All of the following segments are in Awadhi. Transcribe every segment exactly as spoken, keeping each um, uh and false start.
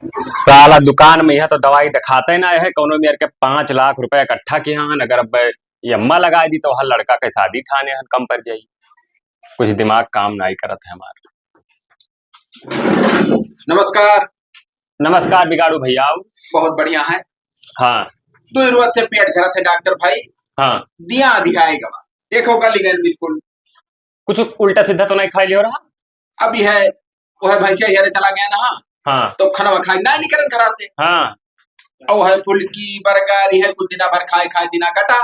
साला दुकान में यहाँ तो दवाई दिखाते ना है, कौनो मेर के पाँच लाख रुपया इकट्ठा किया हन, अगर अब ये अम्मा लगाए दी तो हर लड़का के शादी ठाने हन, कम पड़ जाई। कुछ दिमाग काम नाई करत है हमार। नमस्कार। नमस्कार बिगाड़ू भैया। बहुत बढ़िया है। हाँ। दो रोज से पेट झरत है डॉक्टर भाई। हाँ। दिया अधिकाएगा। देखो गली गए बिल्कुल। कुछ उल्टा सीधा तो नहीं खाई लियो रहा? अब यह, वह भैंसिया हेरे चला गया ना। हाँ। तो खाना खाए ना निकरन घरा से। हाँ। और है फुल्की, बर्गर, यह कुल दिना भर खाए खाए दिना कटा।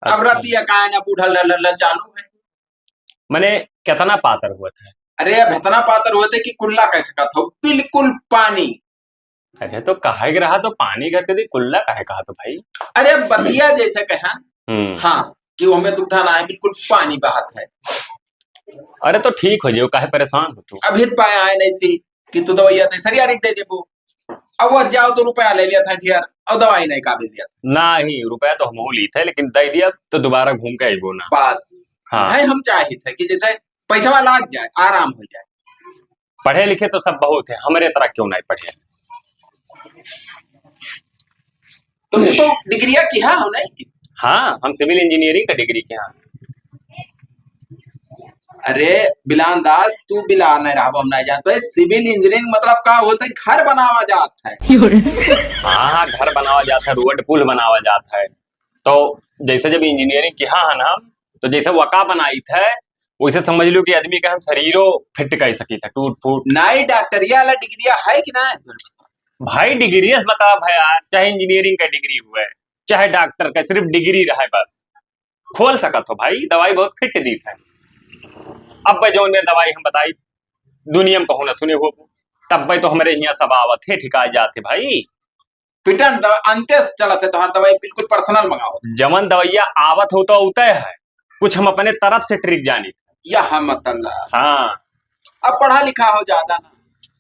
अब अच्छा। रतिया काहे ना बूढ़ल ढल ढल चालू है। मने कितना पातर हुआ था? अरे अब इतना पातर हुआ था कि कुल्ला कह सकत हो, बिल्कुल पानी। अरे तो कहे के रहा तो पानी कहत के दी, कुल्ला काहे कहा तो भाई? अरे बतिया जैसे कहा, हम्म। हाँ, कि वो हमें दुग्धा ना है, बिल्कुल पानी बहात है। अरे तो ठीक हो जाओ, काहे परेशान हो तू? अभी तो पाया है नहीं सी कि तू दवाइया दे सरिया रिक दे देबो। अब वो जाओ तो रुपया ले लिया था ठियार, और दवाई नहीं काबिल दिया था। नहीं, रुपया तो हमहू ली थे, लेकिन दे दिया तो दोबारा घूम के अइबो ना। बस, हाँ। है हम चाहित है कि जैसे पैसा लाग जाए, आराम हो जाए। पढ़े लिखे तो सब बहुत है, हमरे तरह क्यों नहीं पढ़े? तुम तो डिग्रिया किहा हो नहीं? हाँ, हम सिविल इंजीनियरिंग का डिग्री किहा। अरे बिलान दास, तू बिलान नहीं रहा, हम नहीं जानते। सिविल इंजीनियरिंग मतलब का होता है? घर बनावा जात है। हाँ, हाँ, घर बनावा जात है, रोड पुल बनावा जात है। तो जैसे जब इंजीनियरिंग किहा है ना, तो जैसे वका बनाई थे, वैसे समझ लो कि आदमी का हम शरीरो फिट कर सकी था, टूट फूट। नहीं, डॉक्टरिया वाला डिग्रिया है कि ना? भाई, डिग्री से बता भाई यार, चाहे इंजीनियरिंग का डिग्री हुए, चाहे डॉक्टर का, सिर्फ डिग्री रहे बस, खोल सकत हो भाई। दवाई बहुत फिट दी थे। अब भाई, जौन में दवाई हम बताई, दुनिया में कहूँ ना सुने हो, तब भाई तो हमारे यहाँ सब आवत है, ठिकाए जाते भाई। पिटन दवा, अंते से चलत है, तोहार दवाई बिल्कुल पर्सनल मंगाओ। जवन दवाइया आवत हो तो उतय है, कुछ हम अपने तरफ से ट्रिक जानी। यह मतलब। हाँ। अब पढ़ा लिखा हो ज्यादा ना,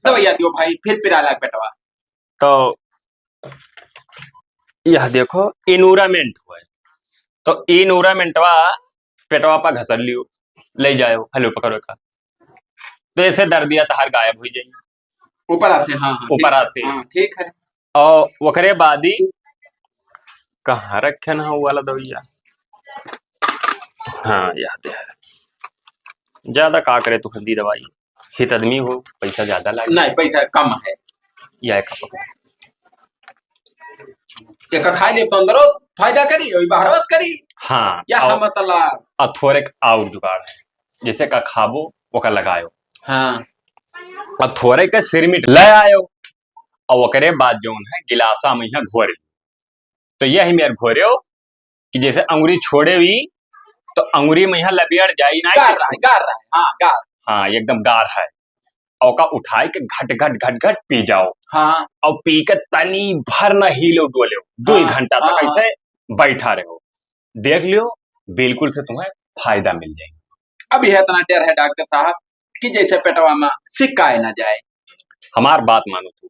दवाइया दियो भाई, फिर पिराला बेटवा। तो यह देखो, इनूरामेंट हुआ है, तो इनूरामेंटवा पेटवा पर घसर लियो, ले जाओ, हेलो पकड़ो का, तो ऐसे दर्दिया तहार गायब हो जाई। ऊपर आ से, हाँ, हाँ, ऊपर ठीक, आ से। हाँ, ठीक है। और ओकरे बाद ही कहाँ रखे ना वो वाला दवाइया? हाँ, याद है। ज्यादा का करे तू हल्दी दवाई, हित आदमी हो, पैसा ज्यादा लागे। नहीं, पैसा कम है। या एक पकड़। एक खाई ले तो अंदरो फायदा करी, वही बाहरो से करी। हाँ, या और, हम मतलब। और थोड़े और जुगाड़ है, जैसे का खाबो, ओका लगायो। हाँ। और थोड़े के सिरमिट ले आयो, और ओकरे बाद जौन है गिलासा में यहाँ घोरे। तो यही मेर घोर्यो कि जैसे अंगुरी छोड़े हुई तो अंगुरी में यहाँ लबियड़ जाई ना, गार रहा है, गार रहा है, हाँ, गार। हाँ, एकदम गार है। और का उठाए के घट घट घट घट पी जाओ। हाँ। और पी के तनी भर न हिलो डोले, दो ही हाँ, घंटा तक हाँ, ऐसे बैठा रहो, देख लियो, बिल्कुल से तुम्हें फायदा मिल जाए। अब यह इतना डर है डॉक्टर साहब कि जैसे पेटवा में सिक्काए ना जाए। हमार बात मानो तू,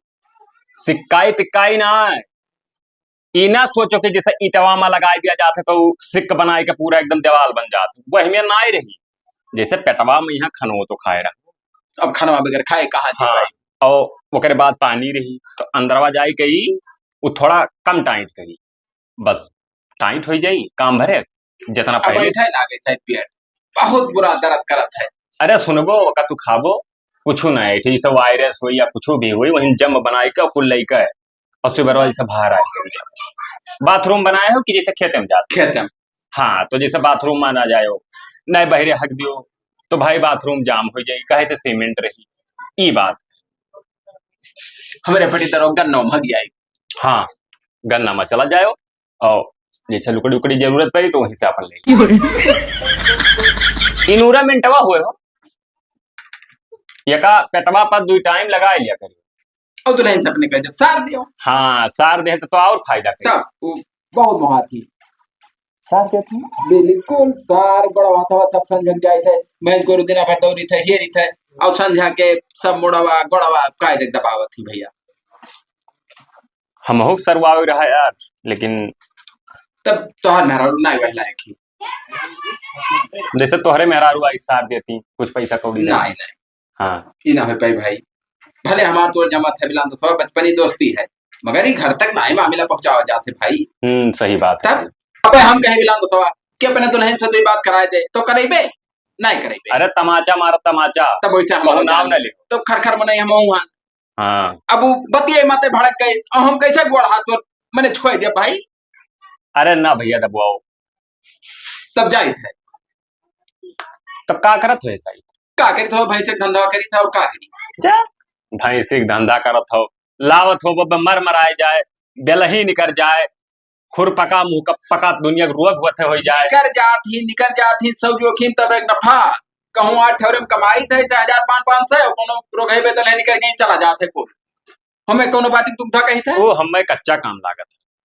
सिक्काई पिक्काई ना है। ई ना सोचो कि जैसे ईटवा में लगाई दिया जात है तो ऊ सिक्क बनाए के पूरा एकदम दीवाल बन जात है, वही में नाई रही। जैसे पेटवा में यहाँ खनो तो खाए रहा। अब खनवा बगैर खाए कहाँ जी हाँ, भाई? और ओकरे बाद पानी रही तो अंदरवा जाए के ई उ थोड़ा कम टाइट करी, बस टाइट हो जाई काम भरे, जितना अब पहले। बैठे लागे शायद पेट, बहुत बुरा दर्द करत है। अरे सुनबो, ओका तू खाबो, कुछ ना है, ठीक से वायरस होई या कुछ भी होई, वहीं जम बनाए के कुल लइका है। और सुबह रोज से बाहर आए। बाथरूम बनाए हो कि जैसे खेते में जाते? खेते में। हाँ, तो जैसे बाथरूम में ना जाए हो, नहीं बहरे हक दियो, तो भाई बाथरूम जाम हो जाए, कहे तो सीमेंट रही। ई बात। हमरे पट्टीदार गन्ना में हक जाए। हाँ, गन्ना में चला जाए और जैसे लुकड़ी उकड़ी जरूरत पड़ी तो वहीं से अपन ले। इनूरा मेंटवा हुए हो, यका पेटवा पर दुई टाइम लगा लिया करियो। और दुल्हन से अपने कह जब सार दियो। हाँ, सार दे तो, तो और फायदा करी। तब वो बहुत महाती। सार क्या थी? बिल्कुल सार बड़ा हाथवा सब संझक जाए थे। भैंस गोरू दिना भर दौड़ी थे, हेरी थे। और संझा के सब मुड़वा, गोड़वा काय दे दबावत थी भैया। हमहू के सरवावे रहा यार, लेकिन तब तोहर मेहरारू ना वह लायक ही। जैसे तोहरे मेहरारू आई सार देती, कुछ पैसा कौड़ी ना। नहीं, नहीं। हाँ। ई ना हो पाई भाई। भले हमार तोर जमत है बिलांदसवा, बचपनी दोस्ती है, मगर ई घर तक नाई मामिला पहुंचावा जात है भाई। हम्म, सही बात है। तब अब हम कहे बिलांदसवा कि अपने दुल्हन से दुई बात कराए दे, तो करेबे? नाई करेबे। अरे तमाचा मारत तमाचा। तब वैसे हम कहूँ नाम ना ले। तो खर खर मनई हम हुआ। हाँ। अब वो बतिये माते भड़क गए, अब हम कैसे गोड़ हाथ तोर मने छोड़ दे भाई? अरे ना भैया दबवाओ। तब जाइत है। तब का करत हो ऐसा ही? का करित हो? भैंसे के धंधा करित है और का करी? जा, भैंसी के धंधा करत हो, लावत हो बब्बे मर मराए जाए, बेलही निकर जाए, खुर पका मुंह का पका दुनिया के रोग होते हो जाए। निकर जात ही, निकर जात ही, सब जोखिम तब एक नफा। कहूँ आठ ठौरे में कमाई थे, चाहे हजार पाँच, पाँच सौ, कोनो रोग है बेतल है निकर गई चला जात है कुल। हमें कोनो बात की दुविधा कही था? वो हमें कच्चा काम लागत।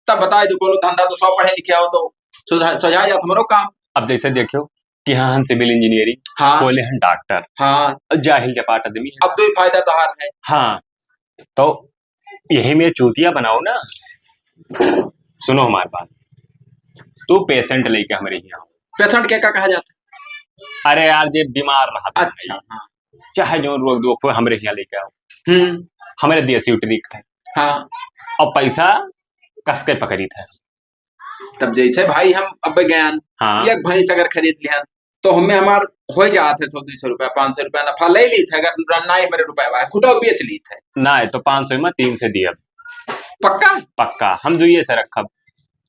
तब बताए दो, कोनो धंधा तो सब पढ़े लिखे हो तो सुझा-, सुझाए जात हमरो काम। अब जैसे देखियो कि हाँ, हम civil engineering, हाँ। खोले हैं डॉक्टर। हाँ। अब जाहिल जपाट आदमी है। अब दो ही फायदा तोहार है। हाँ, तो यही में चूतिया बनाओ ना। सुनो हमारी बात, तू patient लेके हमरे यहाँ। Patient के का कहा जाता है? अरे यार, जे बीमार रहत है अच्छा, भाई, हाँ। चाहे जो रोग दोख हो, हमरे यहाँ लेके आओ। हम्म। हमरे देसी उटरी खाए। हाँ। और पैसा कस के पकड़ी था। तब जैसे भाई हम अब गयान, हाँ। एक भैंस अगर खरीद लिहन, तो हमें हमार हो जात है सौ दो सौ रुपया, पाँच सौ रुपया नफा ले ली था, अगर नाई हमारे रुपया बा, खुटा बेच ली था। ना, तो पाँच सौ में तीन सौ दिया। पक्का? पक्का, हम दुइये से रखब।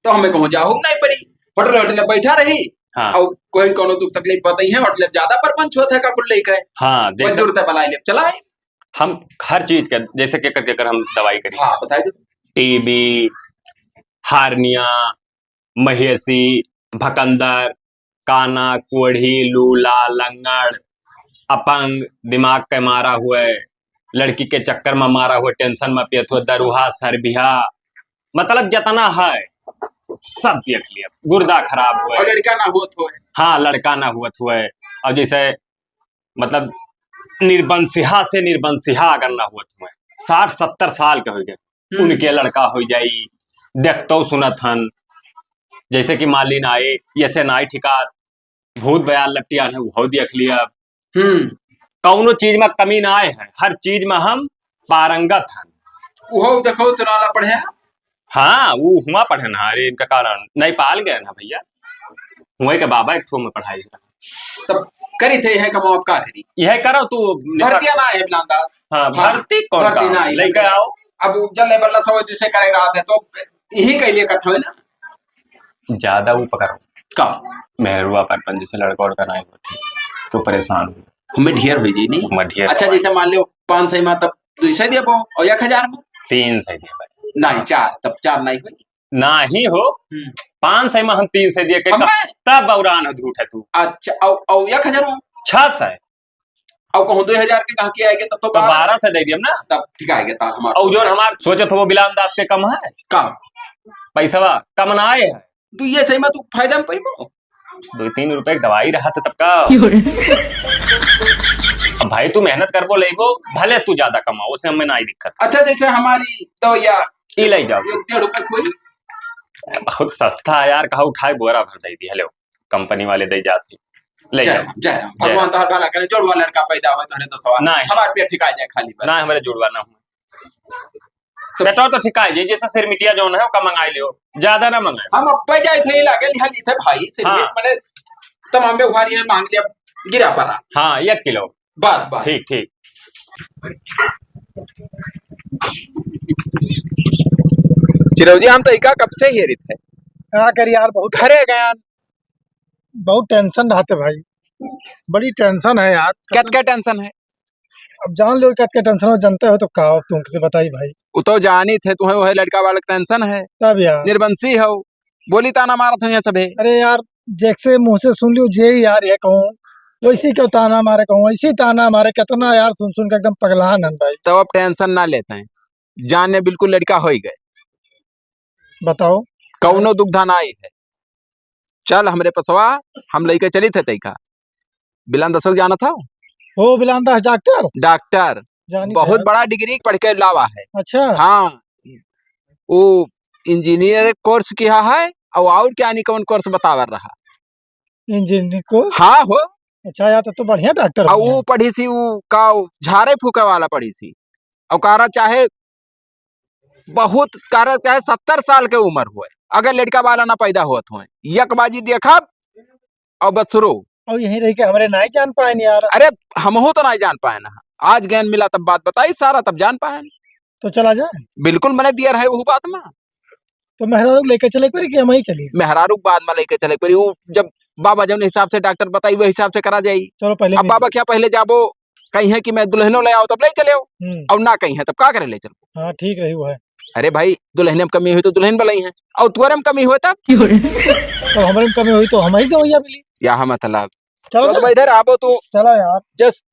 तो हमें कहूँ जाहू नहीं पड़ी, होटल, होटल में बैठा रही, हाँ। और कोई कोनो दुख तकलीफ बताई है, होटल में ज्यादा परपंच होता है, का कुल लेके, हाँ, जैसे मजदूर तक बुला ले, चलाए। हम हर चीज का, जैसे केकर, केकर हम दवाई करी। हाँ, बताई दो। टीबी, हार्निया, महेसी, भकंदर, काना, कोढ़ी, लूला, लंगड़, अपंग, दिमाग के मारा हुए, लड़की के चक्कर में मारा हुए, tension में पियत हुए, दरुहा, सरबिहा, मतलब जितना है, सब देख लिया। गुर्दा खराब हुए। और लड़का ना हुआ तो है। हाँ, लड़का ना हुआ तो है। और जैसे, मतलब, निर्बंसिहा से निर्बंसिहा अगर ना हुआ तो है, साठ सत्तर साल के हो गए, हम्म। उनके लड़का हो जाई, देखतो सुनत हन। जैसे कि मालिन आए, ऐसे नाई ठिका, भूत बयाल लपटियान है, वो देख लिया। हम्म। कौनो चीज में कमी ना आए है, हर चीज में हम पारंगत हन। वो देखो, सुनाला पढ़े। हाँ, वो हुआ पढ़े ना, अरे इनका कारण नेपाल गए ना भैया, हुए के बाबा एक ठो में पढ़ाई। तब करी थे, यह कमाओ, अब का करी? यह करो तू निपट। भर्तियां ना है बिलांदा। हाँ, हाँ, भर्ती कौन भर्ती का? ना है। लेके आओ। अब जल्ले बल्ला सौ दूसरे करे रहा था, तो यही कह लिए इकट्ठा है ना। ज्यादा वो पकड़ो। का? मेहरुआ पर अपन जैसे लड़का उड़का ना होते, तो परेशान हो। हमें ढेर हो जाई, नहीं? हमें ढेर अच्छा, हो। जैसे मान लो पाँच सौ में तब दो सौ देबो और एक हजार में? तीन सौ देबो। नहीं, चार, तब चार नहीं होई। नाही हो, हम्म। पाँच सौ में हम तीन सौ दिए के हमें? तब, तब बौरान हो, झूठ है तू। अच्छा, औ, औ एक हजार हो? छह सौ। औ कहूँ दो हजार के गाहकी आएगे तब तो तो बारह। बारह सौ दे दिए ना। तब ठीक आएगे, ता हमार और जो हमार सोचत हो वो बिलान दास के कम है? का? पैसवा कम ना आए है। दो ये सही में तू फायदा में पैबो। दो तीन रुपए की दवाई रहा था तब का। अब भाई तू मेहनत करबो लेबो, भले तू ज्यादा कमाओ, उसे हमें ना ही दिक्कत। अच्छा, जैसे हमारी दवाइया ई ले जाओ। एक डेढ़ रुपए कोई? बहुत सस्ता है यार, कहा उठाए बोरा भर दे दी। हेलो, कंपनी वाले दे जाते, ले जय जाओ। राम, जय राम। जय भगवान राम। तोहर भला करे, जोड़वा लड़का पैदा होए तोहरे तो सवाल। नहीं। हमार पेट ठिका जाए खाली बस। नहीं, हमारे जोड़वा ना हुआ। तो पेटवा तो ठिका जाए, जैसे सिरमिटिया जौन है, ओका मंगाई लियो, ज्यादा ना मंगाए। हम अब पे जाए थे, लागे लिहा ली थे भाई, सिरमिट हाँ। मने तमाम व्यवहार ये मांग लिया, गिरा पड़ा। हाँ, एक किलो। बस, बस। ठीक, ठीक। चिरौजी, हम तो इका कब से हेरित है। का करी यार, बहुत घरे गया। बहुत tension रहते भाई, बड़ी tension है यार। कत के tension है? अब जान लो कत के tension हो, जानते हो तो का, अब तुमसे बताई भाई। वो तो जानी थे, तुम्हें वही लड़का वाला tension है। तब यार। निर्बंसी हो, बोली ताना मारत हो यहाँ सभे। अरे यार, जैसे मुंह से सुन लियो जे यार ये कहूँ, वैसी क्यों ताना मारे कहूँ, ऐसी ताना मारे, कितना यार सुन सुन के एकदम पगलान हन भाई। तब अब tension ना लेते हैं, जाने बिल्कुल लड़का हो ही गए। बताओ। कौनो दुविधा ना आई है, चल हमरे पसवा, हम लइके चलित है तैका। बिलान दसो जानत हो? हो, बिलान दास डॉक्टर? डॉक्टर, जानी बहुत है। बड़ा degree पढ़ के लावा है। अच्छा। हाँ, वो engineer course किया है, और, और क्या नहीं कौन course बतावर रहा। Engineering course? हाँ हो। अच्छा यार, तो, तो बढ़िया डॉक्टर और हो वो यार। पढ़ी सी, वो का, वो झारे फूके वाला पढ़ी सी। और कारा चाहे बहुत, कारा चाहे सत्तर साल के उमर होए, अगर लड़का वाला ना पैदा होत होए, एक बाजी देखब और बस शुरू। और यहीं रह के हमरे नाई जान पाएन यार। अरे, हमहू तो नाई जान पाएन। आज गएन मिला तब बात बताई सारा, तब जान पाएन। तो चला जाए। बिल्कुल, मने दियर है वो बात में। तो मेहरारू लेके चले पड़ी कि हम ही चली? मेहरारू बाद में लेके चले पड़ी। वो जब बाबा जौन हिसाब से डॉक्टर बताई, वही हिसाब से करा जाई। चलो पहले अब मिल बाबा लो। क्या पहले जाबो, कहीं है कि मैं दुल्हनो ले आओ तब ले चले हो, हम्म। और ना कहीं है तब का करे ले चलो। हाँ, ठीक रही वो है। अरे भाई, दुल्हने में कमी हुई तो दुल्हन बलाई है, और तुअरे में कमी हुई तब? तो हमारे में कमी हुई तो हम ही दवैया मिली। या हम मतलब। चलो चलो तो ना। भाई, इधर आबो तू। चलो यार। जस,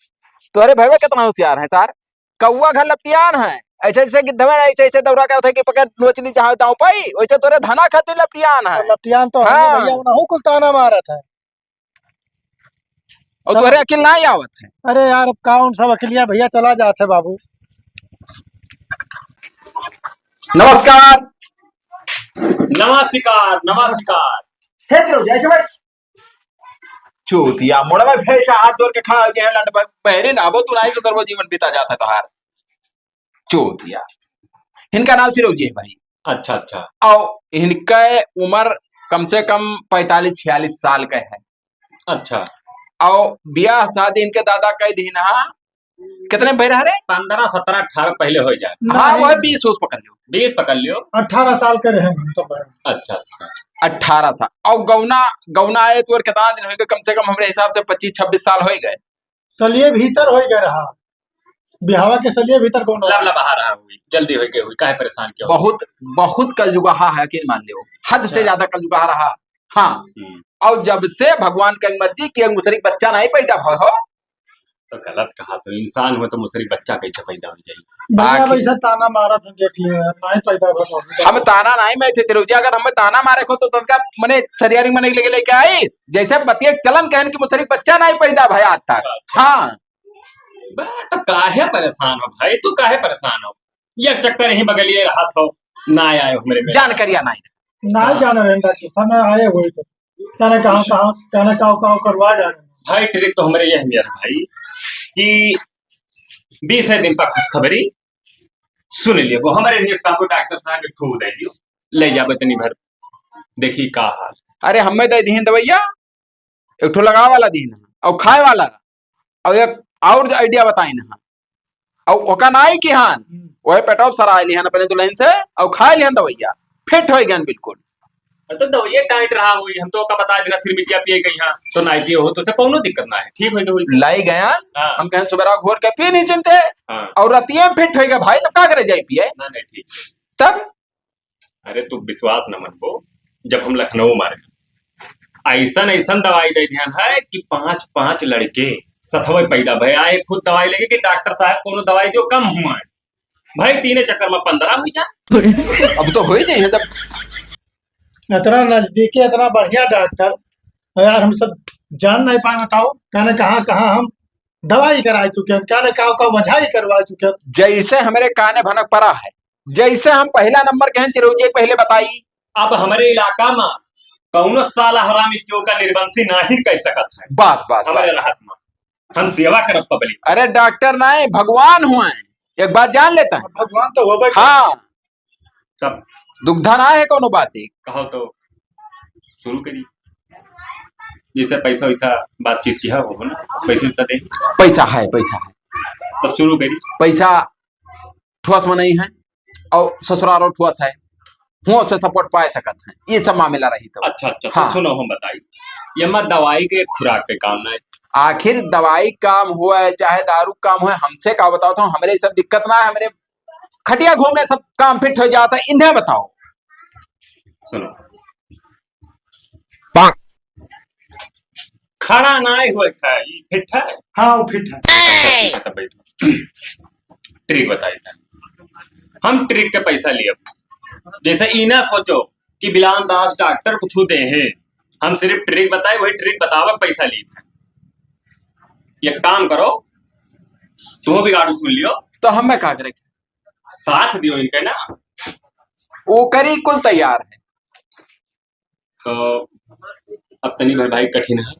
तोरे भैया कितना होशियार है सार। कौआ घर लपटियान है, ऐसे ऐसे गिद्धवे, ऐसे ऐसे दौरा करत है कि पकड़ नोच ली जहाँ दाँव पाई, वैसे तोरे धना खातिर लपटियान है। तो लपटियान तो है हाँ। भैया, उनहू कुल ताना मारत है। और चलो। तोरे अकिल ना आवत है। अरे यार, अब कौन सब अकिलिया भैया, चला जात है बाबू। नमस्कार। नमस्कार, नमस्कार। हे तेरो जय से भाई। चूतिया, मोड़वा भैंसा हाथ जोड़ के खड़ा हो गया है, लंड पर बहरे ना आबो, तू नाई तो तरबो जीवन बीता जाता तोहार। चूतिया। इनका नाम चिरौजी है भाई। अच्छा, अच्छा। और इनका उम्र कम से कम पैंतालीस छियालीस साल का है। अच्छा। और ब्याह शादी इनके दादा कह दीन हा, कितने भाई रह रहे? पन्द्रह, सत्रह, अठारह पहले हो जाए। हाँ, नहीं। वह बीस उस पकड़ लियो। बीस पकड़ लियो। अठारह साल के रहे हम तो भाई। अच्छा, अच्छा। अठारह साल। और गौना, गौना आए तो और कितना दिन होइगा? कम से कम हमरे हिसाब से पच्चीस छब्बीस साल होइ गए। सलिए भीतर होइ गए रहा। बिहावा के सलिए भीतर गौना लबला बाहर आ हुई, जल्दी होइ गए हुई, काहे परेशान किया? बहुत, बहुत कलजुगाहा है, यकीन मान लियो, हद से हाँ। ज्यादा कलजुगाहा रहा। हाँ। हम्म। और जब से भगवान का मर्जी कि एक मुसरी बच्चा नहीं पैदा भय हो। तो गलत कहा, तो इंसान हो तो मुसरी बच्चा कैसे पैदा हो जाए? भैया बाकी वैसे ताना मारत है, देख लियो यार, नहीं पैदा भय हो। हम ताना नहीं मैं थे चिरौजी, अगर हमें ताना मारे को तो तनका मने सरियारी मने लेके लेके आई, जैसे बतिये चलन कहन कि मुसरी बच्चा नहीं पैदा भय आज तक। अच्छा। हाँ। बा, तो काहे परेशान हो भाई, तू काहे परेशान हो? ये चक्कर यहीं बगलिए रहा था, ना आए हो मेरे में। जान करिया नहीं। ना हाँ। जान रहे डॉक्टर साहब, मैं आए हुए तो कहने कहाँ, कहाँ, कहने काव, काव करवा डाले। भाई, ट्रिक तो हमारे यह मेरा भाई कि बीस दिन पर खुशखबरी सुन लियो, वो हमारे लिए काम को डॉक्टर साहब के ठूक दे दियो, ले जाबे तनी भर, देखी का हाल। अरे, हमें दे दीन दवैया, एक ठो लगावे वाला दीन है, और खाए वाला, और एक और आइडिया बताइन है, और ओका नाई किहान, हम्म। वही पेटवा सराय लिहन अपने दुल्हन से, और खाए लिहन दवैया, फिट होइ गन बिल्कुल। अरे तो दवैया टाइट रहा हुई, हम तो ओका बता देना, सिरमिटिया पिए गई हाँ, तो नाई पिए हो, तो उसे कौनो दिक्कत ना है, ठीक होइ गई हुई से। लाई गया, हाँ। हम कहें सुबह घोर के पी नहीं चिंते, हाँ। और रतिये में फिट होइ गए भाई, तब का करे जाए पिए? ना, नहीं, ठीक है। तब अरे, तू विश्वास न मनबो, जब हम लखनऊ मारे, ऐसन, ऐसन दवाई दे दिहन है कि पांच, पांच लड़के सथवे पैदा भए आए, खुद दवाई लेके कि डॉक्टर साहब, कोनो दवाई दियो, कम हुआ है। भाई, तीने चक्कर में पन्द्रह हुई जा। अब तो हो ही गई है, जब इतना नजदीकी, इतना बढ़िया डॉक्टर, यार, हम सब जान नहीं पाए, बताओ, कहने कहाँ, कहाँ हम दवाई कराए चुके हैं, कहने का, का वजह ही करवा चुके हैं। जैसे हमरे काने भनक पड़ा है, जैसे हम पहला नंबर के हैं चिरौजी के पहले बताई। अब हमरे इलाका में कौनो साला हरामी क्यों का निर्वंशी नहीं कह सकत है। बात, बात, हमरे बात। रहत में हम सेवा करब पब्लिक। अरे डॉक्टर नहीं, भगवान हुआ है, एक बात जान लेता है। भगवान तो होबे करे। हाँ। तब दुविधा ना है कोनो बात एक। कहो तो शुरू करी। जैसे पैसा वैसा बातचीत किया हो ना, पैसा वैसा दे। पैसा है, पैसा है। तब शुरू करी। पैसा ठोस में नहीं है और ससुराल और ठोस है, हुआ से सपोर्ट पाए सकत है, ये सब मामला रही तो। अच्छा, अच्छा, तो हाँ। सुनो, हम बताई, ये मत दवाई के खुराक पे काम ना है। आखिर दवाई काम हुआ है चाहे दारू काम हुआ है, हमसे का बताओ तो, हमरे सब दिक्कत ना है, हमरे खटिया घूमे सब काम फिट हो जाता है, इन्हें बताओ। सुनो, खड़ा ना हुए का, ये फिट है? हाँ, वो फिट है। अच्छा, ठीक है, तब बैठो। ट्रिक बताई था। हम ट्रिक के पैसा लिए। जैसे ई ना सोचो कि बिलान दास डॉक्टर कुछ दे हैं, हम सिर्फ ट्रिक बताए, वही ट्रिक बतावक पैसा लिए थे। ये काम करो, तुम भी गाड़ू सुन लियो। तो हमें का करे? साथ दियो इनके ना। वो करी कुल तैयार है। तो अब तनी भर भाई कठिन है,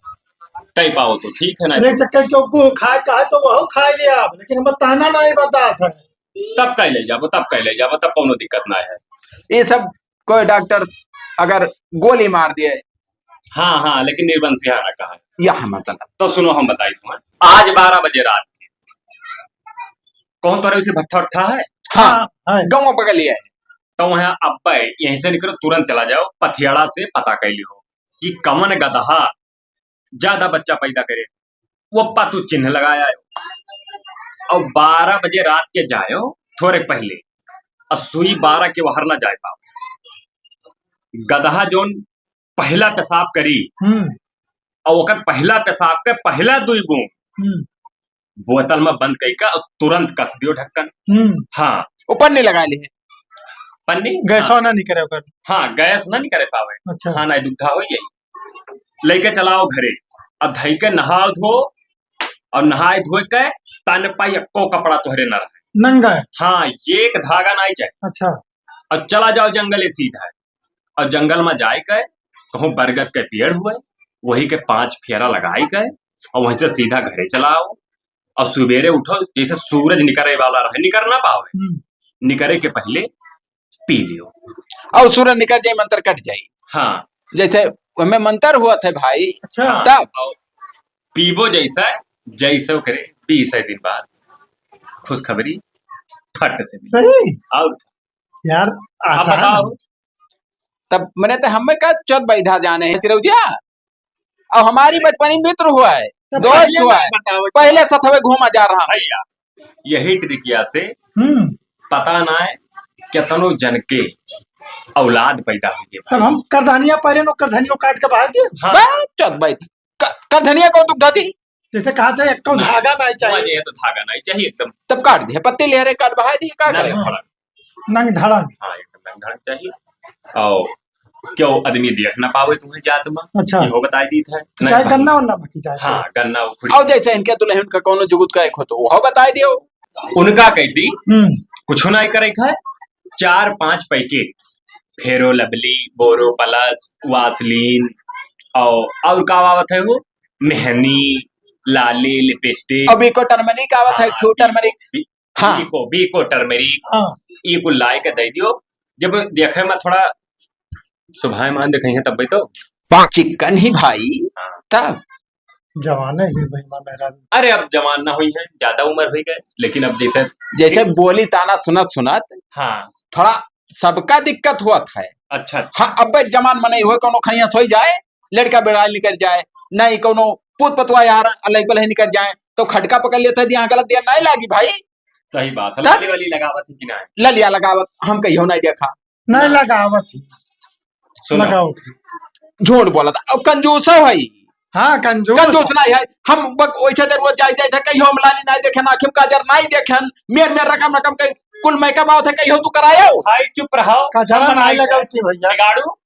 कह पाओ तो ठीक है ना। अरे चक्कर क्यों को खाए का है तो वह खाए लिया आप, लेकिन हम ताना नहीं बर्दाश्त है। तब कह ले जाबो, तब कह ले जाबो, तब कौनो दिक्कत ना है। ये सब कोई डॉक्टर अगर गोली मार दिए। हाँ, हाँ, लेकिन निर्बंसिया ना कहा। यह मतलब। तो सुनो, हम बताई तुम्हें, आज बारह बजे रात के कौन तोरे उसे भट्ठा उट्ठा है? हाँ, हाँ, है। गाँव बगल ही है। तो वहाँ अब्बे यहीं से निकलो, तुरंत चला जाओ, पथियाड़ा से पता कर लियो कि कवन गदहा ज्यादा बच्चा पैदा करे, वो पा तू चिन्ह लगाया है। और बारह बजे रात के जायो थोड़े पहले, और सुई बारह के बाहर ना जाए पाओ। गदहा जोन पहला पेशाब करी, हम्म। और ओकर पहला पेशाब के पहला दुई बूंद हम्म। बोतल में बंद कइके और तुरंत कस दियो ढक्कन। हम्म। हाँ। वो पन्नी लगा ली है। पन्नी? गैसवा हाँ। ना निकरे ओकर। हाँ, गैस ना निकरे पावे। अच्छा। हाँ, नहीं दुग्धा हो गई। लेके चलाओ घरे। अब धई के नहाओ धो और नहाए धोए के तन पा एको कपड़ा तोहरे न रहे। नंगा? हाँ, एक धागा नहीं चाहे। अच्छा। और चला जाओ जंगल सीधा। और जंगल में जाए के कहूँ बरगद के पेड़ हुए, वही के पांच फेरा लगाए के और वहीं से सीधा घरे चला आओ। और सुबेरे उठो, जैसे सूरज निकरे वाला रहे, निकर ना पावे, हम्म। निकरे के पहले पी लियो। और सूरज निकर जाए, मंत्र कट जाए। हाँ। जैसे हमें मंत्र हुआ था भाई, अच्छा। तब। और पीबो जैसा, जैसे करे, बीस दिन बाद खुशखबरी फट से मिली। सही? और यार, अब आसान बताओ। है। तब मने तो हमें का चौथ बैठा जाने हैं चिरौजिया। अब हमारी बचपनी मित्र हुआ है, तब दोस्त पहले हुआ ना है, बताओ। पहले साथ हमें घूमा जा रहा है। भैया, यही ट्रिकिया से हम्म। पता ना है कितनो जन के औलाद पैदा हुई है। तब हम करधनिया पहले नो करधनियो काट के बहा दिए। हाँ। बस, चल भाई, क-, करधनिया कौन दुख दादी? जैसे कहा था, एक कौन ना, धागा नहीं चाहिए। ये तो धागा नहीं चाहिए एकदम। तब काट दिया, पत्ते ले रहे, काट बहा दिए, का ना, करे? नहीं, थोड़ा। नंग धड़ंग। हाँ, एकदम नंग धड़ंग चाहिए। और क्यों आदमी देख ना पावे तुम्हें जात में, अच्छा। ये हो बताई दी था। चाहे नहीं, गन्ना वन्ना में की जाए। हाँ, गन्ना उखड़ी। और जैसे इनके दुल्हन का कौनो जुगुत का एक हो तो वो बताई दियो। उनका कह दी, हम्म। कुछ ना करे खाए, चार पांच पैकेट फेरो लवली, बोरो प्लस, वासलीन और, और का आवत है वो, मेहंदी, लाली, लिपस्टिक। अब इको टर्मरिक आवत है, हाँ, ठू टर्मरिक। बी-, हाँ। बीको, बीको टर्मरिक। हाँ। ई कुल लाए के दे दियो। जब देखे में थोड़ा सुभायमान देखे हैं तब भी तो। चिकन ही भाई। हाँ। तब। जवाने ही भाई माँ मेहरारू। अरे अब जवान ना हुई है, ज्यादा उम्र हुई गए, लेकिन अब जैसे जैसे बोली ताना सुनत सुनत हाँ। थोड़ा सबका दिक्कत हुआ था। अच्छा, अच्छा। हाँ, अब जवान मनई हुए, कोनो खैया सोई जाए, लड़का बेड़ाल निकल जाए, नहीं कोनो पूत पतवा यार अलग बलह निकल जाए, तो खटका पकड़ लेता है, यहाँ गलत दिया नहीं लागी भाई। सही बात है, तब? लली वली लगावत है कि नहीं? ललिया लगावत हम कहियो नहीं देखा। नहीं लगावत ही। सुनो। लगाओ। झूठ बोलत। और कंजूसो है। हाँ, कंजूस। कंजूस नहीं है। हम बक-, वैसे तो रोज जाई, जाई थे, कहियो हम लाली नहीं देखे, आँखी में काजर नहीं देखे, मेर, मेर रकम, रकम के कुल makeup आवत है, कहियो तू करायो। भाई चुप रहो। काजर हम नहीं बनाई लगाओ थे। थी भैया। बिगाड़ू।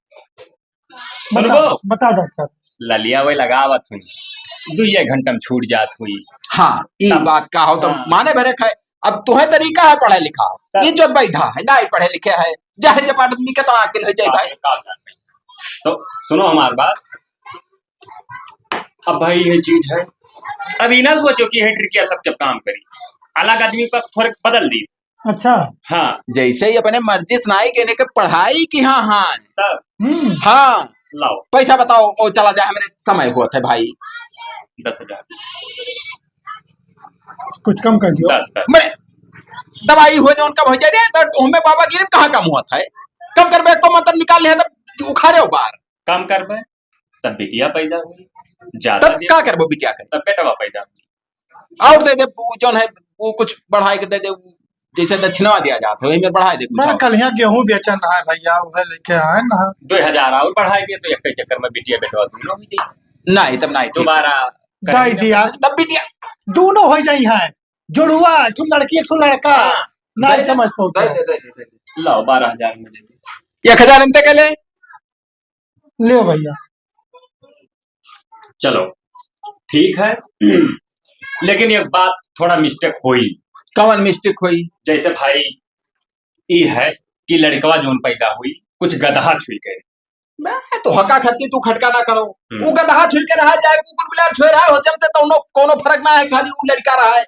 सुनबो? बता, बता डॉक्टर। ललिया वही लगावत हुई, दुइये घंटा में छूट जात हुई। हाँ, ई तब बात का हो तो हाँ। माने भरे खाए। अब तुहे तरीका है पढ़े लिखा, तब ये जो बैधा है, ना ही पढ़े लिखे है, जाहे जब आदमी के तरह आके ले जाए भाई। का, का, का, तो सुनो हमार बात। अब भाई ये चीज है, अब ई ना सोचो कि ये ट्रिकिया सबके काम करी, अलग आदमी पर थोड़े बदल दी। अच्छा। हाँ। जैसे ही अपने मर्जी से नाई कहने के पढ़ाई की हाँ, हाँ। तब? हम्म। हाँ। लाओ। पैसा बताओ, ओ चला जाए, हमरे समय हुआ था भाई। दस हजार। कुछ कम कर दियो। दस, दस। मरे, दवाई हुआ जो उनका हो जाए रे, तो हमें बाबा गिरी में कहाँ कम हुआ था? कम करबे, को मंत्र निकाल लिया, तब उखाड़े हो बाहर। कम करबे, तब बिटिया पैदा हुई। ज्यादा तब देर का करबो बिटिया के? तब बेटवा पैदा हुई। और दे दे, वो जौन है, वो कुछ बढ़ाए के दे दे, जैसे दक्षिणा दिया जाता है, वही में बढ़ाए दे कुछ बड़ा और। कल यहाँ गेहूं बेचन रहा है भैया, उधर लेके आए ना। दो हजार और बढ़ाए दिए तो एक चक्कर में बिटिया बेटवा दोनों हो जाए। नहीं, तब नहीं, ठीक। दोबारा दाई करेंगे। दिया। तब बिटिया दोनों हो जाई है, जुड़वा, एक ठो लड़की, एक ठो लड़का। हाँ। नहीं दे दे, समझ पाओ दे तो। दे, दे दे, दे दे। लाओ, बारह हजार में दे दे। एक हजार इनते के ले। ले भैया। चलो, ठीक है। लेकिन एक बात थोड़ा mistake होई। कौन mistake होई? जैसे भाई, ई है कि लड़कवा जोन पैदा हुई, कुछ गदहा छुई के। मैं तो हका खत्ती तू खटका ना करो। हम्म। वो गदहा छुई के रहा, चाहे कुकुर बिलार छुए रहा हो, जब से तो उन्हों-, कोनो फर्क ना है, खाली वो लड़का रहा है।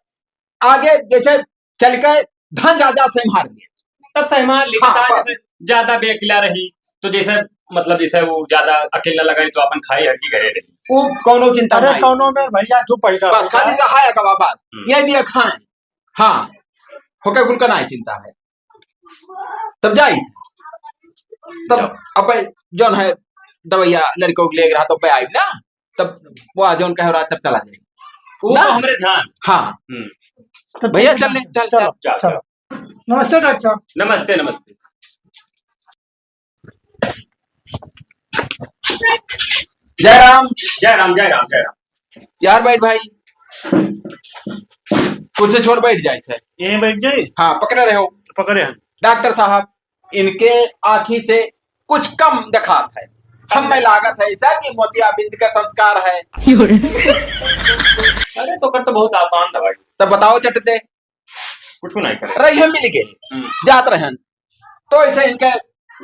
आगे जैसे चल के धन ज्यादा से मार लिए। तब से मार लिए, हाँ, तो बस। जैसे ज्यादा बेअकिला रही, तो जैसे, मतलब, जैसे वो ज्यादा अकिल न लगाई, तो अपन खाई हर की घरे रही। वो कौनो चिंता अरे, नहीं। कौनो में भैया, तू पैदा बस होता खाली है। रहा है का बाबा, हम्म। ये दिया खाएं। हाँ, होके कुल का नहीं चिंता है। तब जाई, तब जाओ। अब जौन है दवैया लड़कों के लिए रहा, तो पे आई ना, तब वो आ जौन कहे रहा, तब चला जाए। वो ना? तो हमरे ध्यान। हाँ। हम्म। तो भैया, ठीक है, चल ले, चल, चलो, चल, चलो। चल। नमस्ते डॉक्टर साहब। नमस्ते, नमस्ते। जय राम। जय राम, जय राम, जय राम। यार बैठ भाई, कुर्सी छोड़ बैठ जाए छे। यहीं बैठ जाए? हाँ, पकड़े रहो। पकड़े हैं। डॉक्टर साहब, इनके आँखी से कुछ कम दिखात है, हम में लागत है ऐसा कि मोतियाबिंद का संस्कार है। अरे तो कर तो बहुत आसान था भाई। तब बताओ चट दे। कुछ नहीं करे। रही हम मिल गए, हम्म। जात रहन। तो ऐसे इनके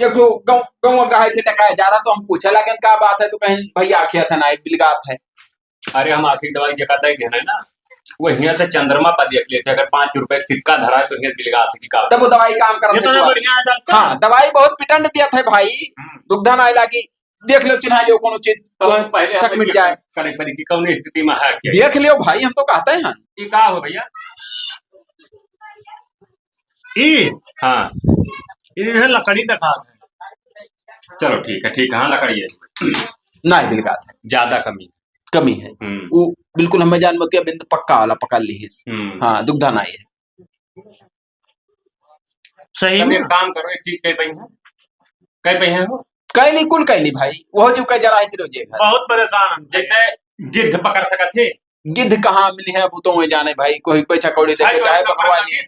एक ठो गाँव, गाँव का है, से टकाए जा रहा, तो हम पूछे लागन का बात है, तो कहीं भैया आँखिया से ना बिलगात है। अरे हम आँखी दवाई जका दे देना है ना, वो हियाँ से चंद्रमा पर देख लेते, अगर पाँच रुपए का सिक्का धरा है तो हियाँ बिलगात है कि का। तब वो दवाई काम करत है इतना तो। बढ़िया है डॉक्टर। हाँ, दवाई बहुत पिटंड दिया था भाई, हम्म। दुग्धा ना लागी। देख लो, चिन्हा लियो कोनो चीज, तो तो पहले शक हमें मिट check जाए। करे पड़ी कि कौन स्थिति में है क्या। देख लियो भाई, हम तो कहते हैं। ये का हो भैया? ई? हाँ। ये है लकड़ी दिखा है। चलो ठीक है, ठीक है, हाँ, लकड़ी है। ना, बिलगात है। ज्यादा कमी। कमी है। हम्म। वो बिल्कुल हमें जान मोतियाबिंद पक्का वाला पकड़ ली है। हम्म। हाँ, दुग्धा ना है। सही तब में? एक काम करो, एक चीज कह पाई है, कह पाई है हो? कह ली, कुल कह ली भाई, वो जो कह जरा इतने जे घर। बहुत परेशान हम। जैसे गिद्ध पकड़ सकत है? गिद्ध कहाँ मिली है, वो तो वही जाने भाई, कोई पैसा कौड़ी दे भाई, के तो चाहे ऐसा पकड़वा पकड़ लिए।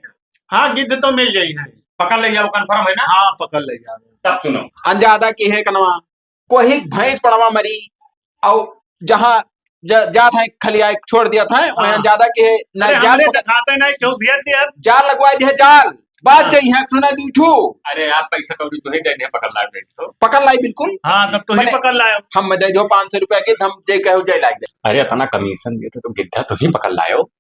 हाँ, गिद्ध तो मिल जाई है। पकड़ ले जाओ, confirm है ना? हाँ, पकड़ ले जाओ। तब सुनो। अनजादा की है कनवा, कोई भैंस पड़वा मरी, और जहाँ ज-, जात है खलिया छोड़ दिया था, वहाँ हाँ। ज्यादा के है, ना अरे, जाल हमरे पकड़, दिखाते नहीं, क्यों भेज दिया? जाल लगवा दिया, जाल, बाज हाँ। जाई है, सुना दू ठू। अरे, आप पैसा कौड़ी तो ही दे दे, पकड़ ला बैठ तो। पकड़ लाई बिल्कुल। हाँ, तब तो ही मने, पकड़ लायो। हम दे दो पाँच सौ रुपया के, हम जे कहो जे लाग दे। अरे, इतना commission देते तो गिद्धा तो ही पकड़ लायो।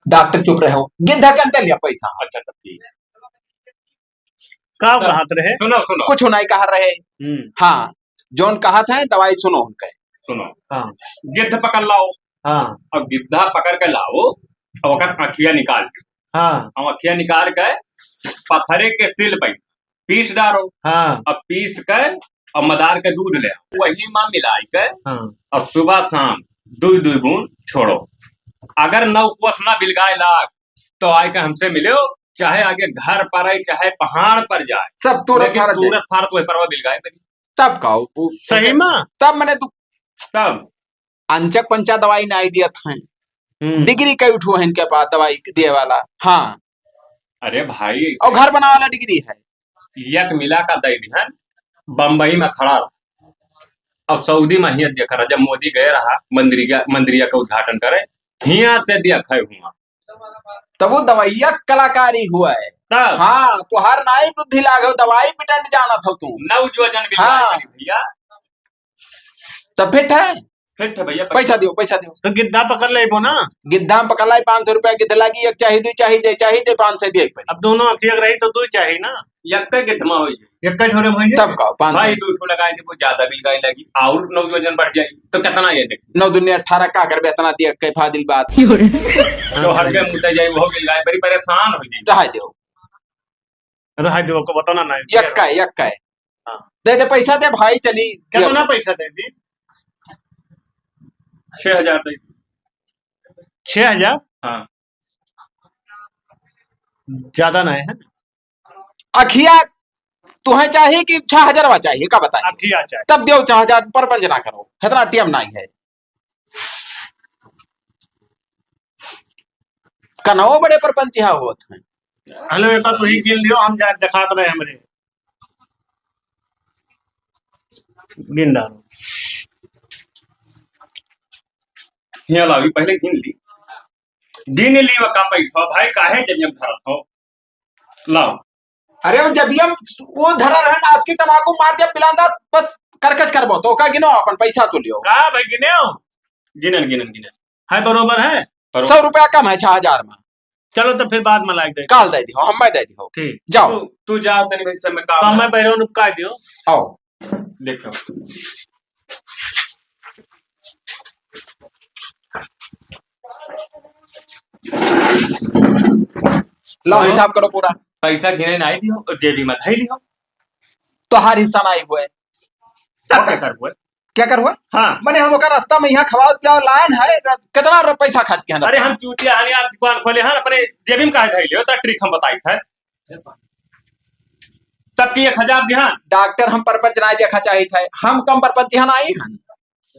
डॉक्टर चुप रहो, गिद्धा के अंदर लिया पैसा। अच्छा, तब ठीक है। का तब कहत रहे? सुनो, सुनो। कुछ नहीं कह रहे। हम्म। हाँ, जौन कहत है, दवाई सुनो उनके। सुनो। हाँ। गिद्ध पकड़ लाओ। हाँ। और गिद्धा पकड़ के लाओ, और ओकर अँखिया निकाल। हाँ। और अँखिया निकाल के पथरे के सिल पे पीस डारो। हाँ। अब पीस के और मदार के दूध ले आओ, वही मा मिलाई के हाँ। और सुबह शाम दुई दुई बूंद छोड़ो। अगर नवकोस ना बिलगाए लाग, तो आए के हमसे मिलो, चाहे आगे घर पर आए, चाहे पहाड़ पर जाए, सब तोड़त लेकिन फाड़त दे। तोड़त फाड़त वही परवा बिलगाए बनी। तब का हो? वो सही मा? तब मने तू तब अंचक पंचा दवाई नाई दियत हैं। हम्म। डिग्री कई उठो है इनके पास दवाई दिए वाला। हाँ। अरे भाई, और घर बनावे वाला डिग्री है। यक मिला का दे दिहन, बम्बई में खड़ा रहा। अब सऊदी में हियाँ देख रहा, जब मोदी गए रहा मंदिरिया, मंदिरिया का उद्घाटन करे, हियाँ से देख है हुआ। तब वो दवाइया कलाकारी हुआ है। तब? हाँ, तो हर नाई बुद्धि लागे हो, दवाई पिटंड जानत हो तू। नवजोजन बिल्कुल हाँ। भैया। तब फिट है? फिट है भैया, पैसा दियो, पैसा दियो। तो गिद्धा पकड़ लेबो ना। गिद्धा पकड़ लाई, पाँच सौ रुपया गिद्ध लागी, एक चाही, दुई चाही, जे चाही, जे पाँच सौ दिए पड़ी। अब दोनों अखिया रही तो दुई चाही ना। यक्का गिद्ध मा होई। यक्का छोरे होई। तब का, पाँच सौ। भाई, दो ठो लगाए थे, वो ज्यादा बिलगाए लगी, और नवजोजन बढ़ जाए, तो कितना ये देखिए। नौ दुनिया अठारह का करबे, इतना दिया, के फाजिल बात। तो हर के मुद्दा जाए, वो बिलगाए, बड़ी परेशान हो जाए। रहा दो। रहा दो, को बताना नहीं। यक्का है, यक्का है। हाँ। दे दे, पैसा दे भाई, चली। कितना पैसा दे दी? छह हजार दे दी। छह हजार? हाँ। ज्यादा नहीं है। अखिया तुहें चाहिए कि छह हजारवा चाहिए, का बताए? अखिया चाहिए। तब देव छह हजार, परपंच ना करो, इतना टीम नहीं है। कनवो बड़े परपंच यहाँ होत हैं। हेलो, एक तो ही गिन लियो, हम जा दिखात रहे हमरे। गिन डालो। हियाँ लावी, पहले गिन ली। गिन ली वो का पैसा, भाई, काहे जब हम धरत हो? लाओ। अरे, वो जब हम वो धरा रहन, आज की तमाकू मार दिया, पिलांदा, बस करकच करबो, तो का गिनो, अपन पैसा तो लियो। का भाई गिने हो? गिनन, गिनन, गिनन। है, बरोबर है? बरोबर। सौ रुपया कम है, छह हजार में। चलो तो फिर बाद में लाइके दे। काल दे दियो, हम मैं दे दियो। ठीक। जाओ। तू, तू जाओ, तनी भाई सब में काम तो है। मैं बैरोन उपका दियो। आओ। देखो। लाओ, हाँ। हिसाब करो पूरा। पैसा गिने नाहीं दियो, जेबी में धई लियो। तोहार हिस्सा नाहीं हुए। तब क्या करबो? क्या करबो? हाँ। मने हम ओकर रास्ता में यहाँ खवाओ पियाओ लायन है, र-, कितना र-, पैसा खर्च किया ना? अरे हम चूतिया हन यार, दुकान खोले हन, अपने जेबी में काहे धई लियो, तो ट्रिक हम बताई है। सबकी एक हजार दिहन। डॉक्टर हम परपंच नाहीं देखा चाहित है, हम कम परपंच यहाँ नाहीं हन।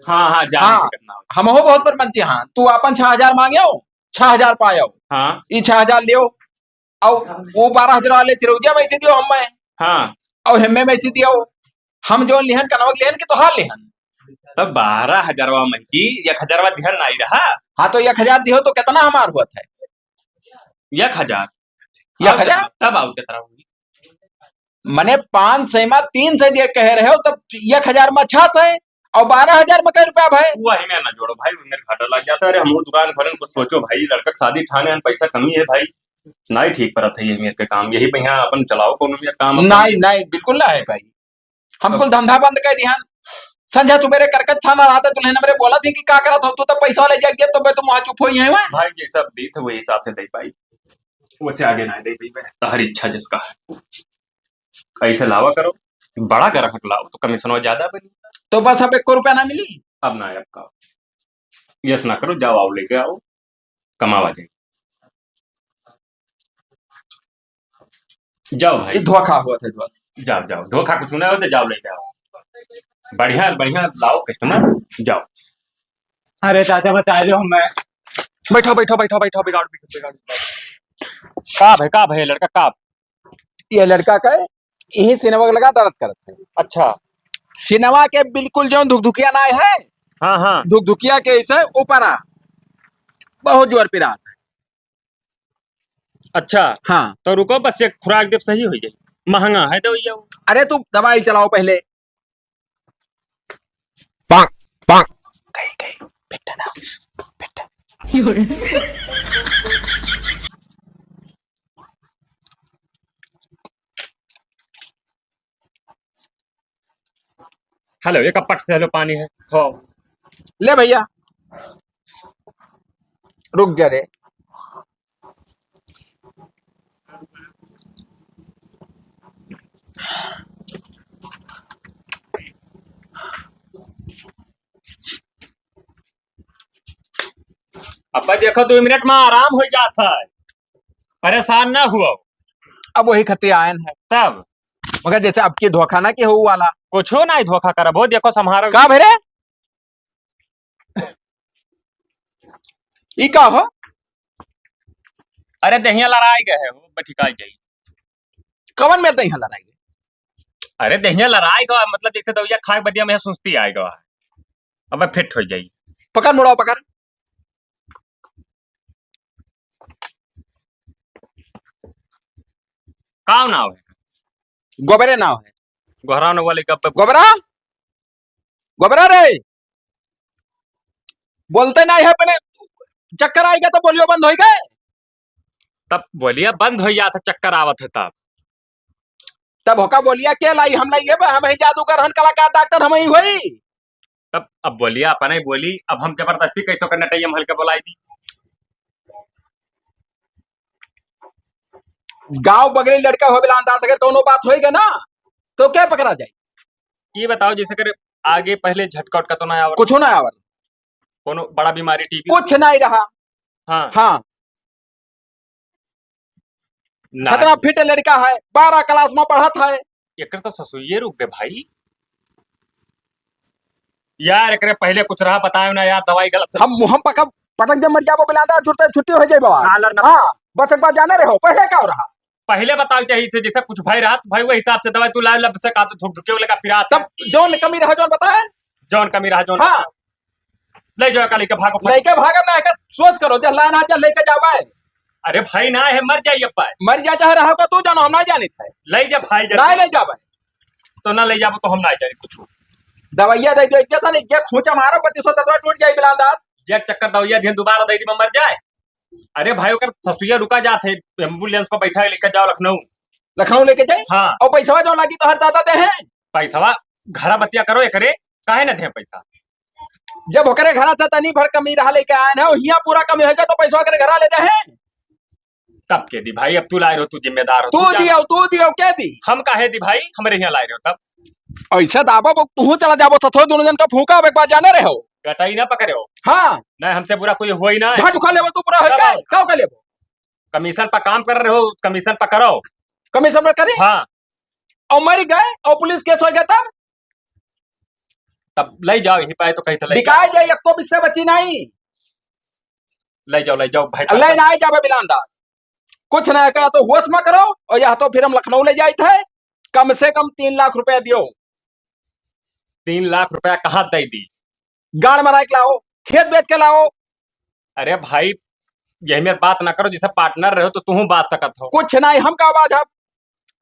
हाँ, हाँ, जान हाँ। दिक्कत ना हो। हमहू बहुत परपंच यहाँ, तू अपन छह हजार मांग्यो, छह हजार पायो। हाँ। ई छह हजार लियो, अउ वो बारह हजार वाले चिरौंजिया में से दियो हमें। हाँ। अउ हमें में से दियो। हम जौन लिहन, कनवा के लिहन कि तोहार लिहन? तब बारह हजारवा में की एक हजारवा दिहन नाहीं रहा। हाँ, तो एक हजार दियो तो कितना हमार हुआ था? एक हजार। एक हजार? तब, तब आउर कितना हुई? मने पाँच सौ में तीन सौ दिए कहे रहे हो, तब एक हजार में छह सौ अउ बारह हजार में कै रुपया भाई? वही में ना जोड़ो भाई, मेरे घाटा लग जाता है। अरे, हम दुकान खोले, कुछ सोचो भाई, लड़का के शादी ठाने हैं, पैसा कमी है भाई, नाहीं ठीक परत है ये मेरे के काम। यही पे यहाँ अपन चलाओ कोनो भी काम अपन। नाहीं, नाहीं, बिल्कुल ना है भाई, हम अब कुल धंधा बंद कर दिहन। संझा सुबेरे करकट थाना रहता, दुल्हन हमरे बोला थी कि का करत हो तू, तब पैसा ले जाके, तब तो वहाँ चुप होई है वहाँ। भाई, जैसा दी थे वही हिसाब से दे पाई, वैसे आगे ना दे पाई, तहरी इच्छा जिसका है। ऐसे लावा करो, बड़ा ग्राहक लाओ तो कमीशनवा ज्यादा बनी। तो बस अब एको रुपया ना मिली? अब ना, अब का, यस ना करो, जाओ, आओ, लेके आओ, कमावा जाए। जाओ भाई। ये धोखा हुआ था बस। जाओ, जाओ, धोखा कुछ ना होते, जाओ, लेके आओ, बढ़िया, बढ़िया लाओ कस्टमर, जाओ। अरे चाचा, बता दो हमें। बैठो, बैठो, बैठो, बैठो, बिगाड़, बिगाड़, बिगाड़। का भाई, का भाई, लड़का का? ये लड़का का है, यही सिनवा के लगा दर्द करत है। अच्छा। सिनवा के बिल्कुल जौन धुकधुकिया नाहीं है। हाँ, हाँ। धुकधुकिया के ऐसे ऊपर आ, बहुत जोर पिरात है। अच्छा। हाँ। तो रुको, बस एक खुराक देब, सही हो जाई। महंगा है दवाइया वो। अरे तू दवाई चलाओ पहले। पाक, पाक। गई, गई। पिट्टा ना, पिट्टा। हेलो, एक पट से हेलो पानी है। हो। ले भैया, रुक जा रे। अब्बा देखो, दो मिनट में आराम हो जात है, परेशान ना हुआ। अब वही खतिया आयन है। तब? मगर जैसे अब की धोखा ना के हो वाला। कुछो ना धोखा करब हो, देखो संभारो। का भरे? ई का हो? अरे देहिया लड़ाई गए हो, बठिकाई जाई। कवन में देहिया लड़ाई गए? अरे देहिया लड़ाई गवा, मतलब जैसे दवाइया खाए बदिया में सुस्ती आए गवा, अब फिट हो जाई। पकड़ मुड़ाओ, पकड़। का नाव है? गोबरे नाव है। गोहरा न वाले का पे- गोबरा, गोबरा रे, बोलते नहीं है अपने, चक्कर आएगा तो बोलियो बंद होई गए। तब बोलिया बंद हो जात है, चक्कर आवत है तब। तब होका बोलिया के लाई, हम लाई, ये बा, हम ही जादूगर हन, कलाकार डॉक्टर हम ही होई। तब अब बोलिया अपने बोली, अब हम जबरदस्ती कैसे कर नटैया महल के बोलाई दी। गांव बगली लड़का हो बिलान दास, अगर कोनो बात होई गए ना, तो क्या पकड़ा जाए? ये बताओ, जैसे कर आगे पहले झटका उटका तो ना आवर? कुछ ना आवर। कोनो बड़ा बीमारी, टीबी? कुछ नहीं रहा। हाँ। हाँ। ना। कितना फिट लड़का है, बारह क्लास में पढ़त है। एकर तो ससुइये रुक गए भाई। यार, एकरे पहले कुछ रहा, बतायो ना यार, दवाई गलत। हम मुंह पका पटक जब मर जाबो बिलांदा, छुट्टी, छुट्टी हो जाए बाबा। कॉलर ना। हाँ, बस एक बात जाने रहो, पहले का हो रहा? पहले बताओ चाहिए से, जैसे कुछ भाई रहा, तो भाई वही हिसाब से दवाई तू लाए, लब से का तो धुक धुके लगा पिरात। तब जौन कमी रहा, जौन बताए? जौन कमी रहा, जौन हाँ। ले जाओ, का लेके भागो, भागो। लेके भागो ना, एकर सोच करो, जे लाइन आ जा, लेके जावे। अरे भाई ना है, मर जाई अब भाई। मर जा चाहे रहो का, तू जानो, हम ना जानित है। ले जा भाई, जा। ना ले जावे। तो ना ले जाबो तो हम ना जानी कुछ। दवाइया दे दो, जैसा नहीं, ये खूंचा मारो, पति सो दवा टूट जाई बिलांदा। ये चक्कर दवाइया दिन दोबारा दे दी, मैं मर जाए। अरे भाई, ओकर ससुइया रुका जात है, एम्बुलेंस पर बैठा है, लेकर जाओ लखनऊ। लखनऊ लेके जाए? हाँ। और पैसवा जो लागी तो हर दादा दे हैं। पैसवा घरा बतिया करो एकरे, काहे न दे पैसा? जब ओकरे घरा से तनी भर कमी रहा लेके आए ना, हियाँ पूरा कमी होगा तो पैसवा ओकरे घरा ले दे हैं। तब के दी भाई, अब तू लाए रहो, तू जिम्मेदार हो, तू तू जा। दियो, तू दियो, के दी? हम काहे दी भाई, हमरे यहाँ लाए रहो तब। ऐसे दाबो, वो तू चला जाबो, सथो दोनों जन का फूंका, अब एक बार जाने रहे हो। गटाई ना पकड़े हो। हाँ। नहीं, हमसे बुरा कोई हुआ ही ना है। घाट उखा लेबो तू, पूरा होई तब का? आओ। का उखा लेबो? कमीशन पर काम कर रहे हो, कमीशन पर करो। कमीशन पर करी? हाँ। और मर गए और पुलिस केस हो गया तब? तब ले जाओ, यही पाए तो कहीं तो ले बिकाए जाए, एको बिस्सा बची नहीं। ले जाओ, ले जाओ भाई। ले ना जाबे बिलान दास, कुछ ना कहा तो होश में करो, और या तो फिर हम लखनऊ ले जाए थे, कम से कम तीन लाख रुपया दियो। तीन लाख रुपया कहाँ दे दी? गाड़ मराए के लाओ, खेत बेच के लाओ। अरे भाई, यही मेरे बात ना करो, जैसे पार्टनर रहो तो तुहूँ बात सकत हो। कुछ नहीं, हम का बात है,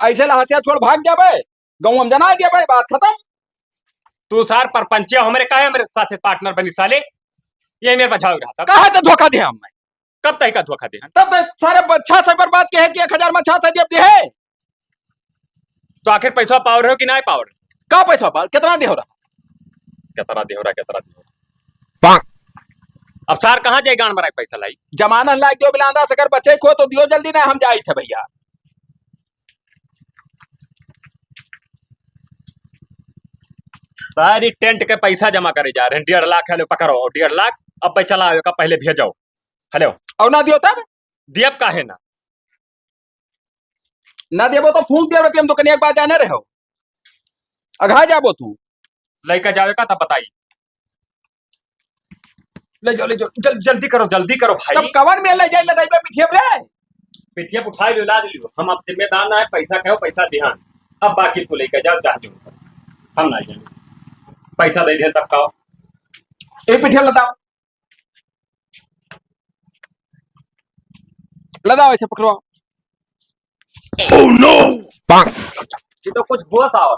ऐसे लहसिया छोड़ भाग जाबे, गाँव हम जना दिया भाई, बात खत्म। तू सार परपंचिया हमरे काहे हमरे साथे पार्टनर बनी साले? ये मेरे बचाव रहा था। कहा तो धोखा दे हम? कब तय का धोखा दे? तब तो सारे ब-, छह सौ पर बात के है कि एक हजार में छह सौ जब दे है। तो आखिर पैसा पाव रहे हो कि नहीं पाव रहे? का पैसा पाव? कितना दे हो रहा? कितना दे हो रहा, कितना दे हो रहा? अब सार कहाँ जाए गांड मराए पैसा लाई? जमाना लाग दियो बिलांदा से, अगर बचे को तो दियो जल्दी ना, हम जाई थे भैया। सारी टेंट के पैसा जमा करे जा रहे हैं, डेढ़ लाख है, लो पकड़ो, और डेढ़ लाख अब भाई चला आवे का पहले भेजो। हेलो। और ना दियो तब? दियब काहे ना? ना देबो तो फूंक देब रहती, हम तो कनिया के बात जाने रहे हो। अघा जाबो तू। लइका जावे का तब बताई। ले जाओ, ले जाओ, जल-, जल्दी करो, जल्दी करो भाई। तब कवन में ले जाए, ले जाए पिठिया रे? पिठिया उठाए लो, लाद लियो। हम अब जिम्मेदार ना है, पैसा कहो, पैसा दिहान। अब बाकी को लेके जाओ, जा जो। हम ना जाए। पैसा दे दे तब का। ए पिठिया लदाओ। लदाओ, ऐसे पकड़ो। Oh no! ये तो कुछ होश आओ।